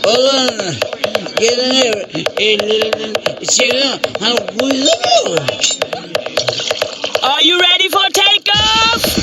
Oglan, gelin ellerinden içeri hani kuydu mu? Are you ready for takeoff?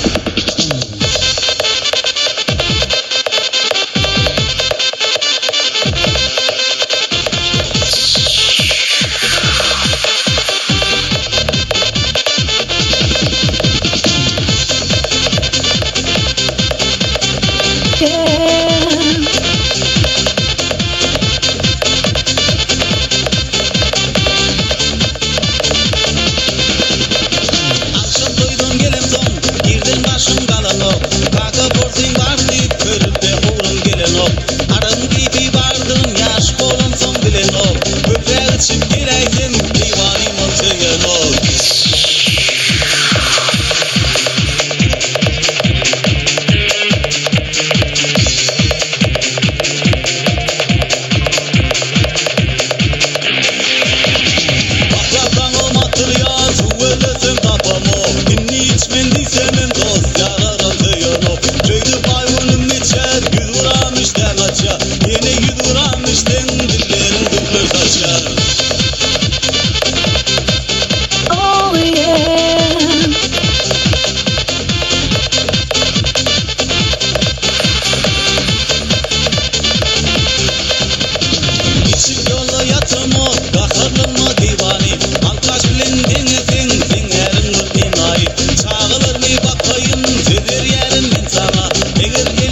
Agşam toýdan gelemsoň, irden başym galanok. Kaka porsyň bar diýip, körpe oglan gelenok. Aragyň keýpi bardygyn ýaş bolamsoň bilenok. Köpräk içip geläýsem, diwanymam söýenok. Saklasaňam atylýar, tüwelesem tapamok. Indi içmen diýsemem dost ýararam söýenok. Şeýdip aý günüm geçer, 100 gram işdäm açýar. Ýene 100 gram içseň dilleriň dürler saçýar. Oh yeah. Içip ýolda ýatamok, gaharlanma diwany. Alkaş bilen deňeseň, seň äriň bir enaýy. Çagalarymy bakaýyn, söz berýärin men saňa. Eger.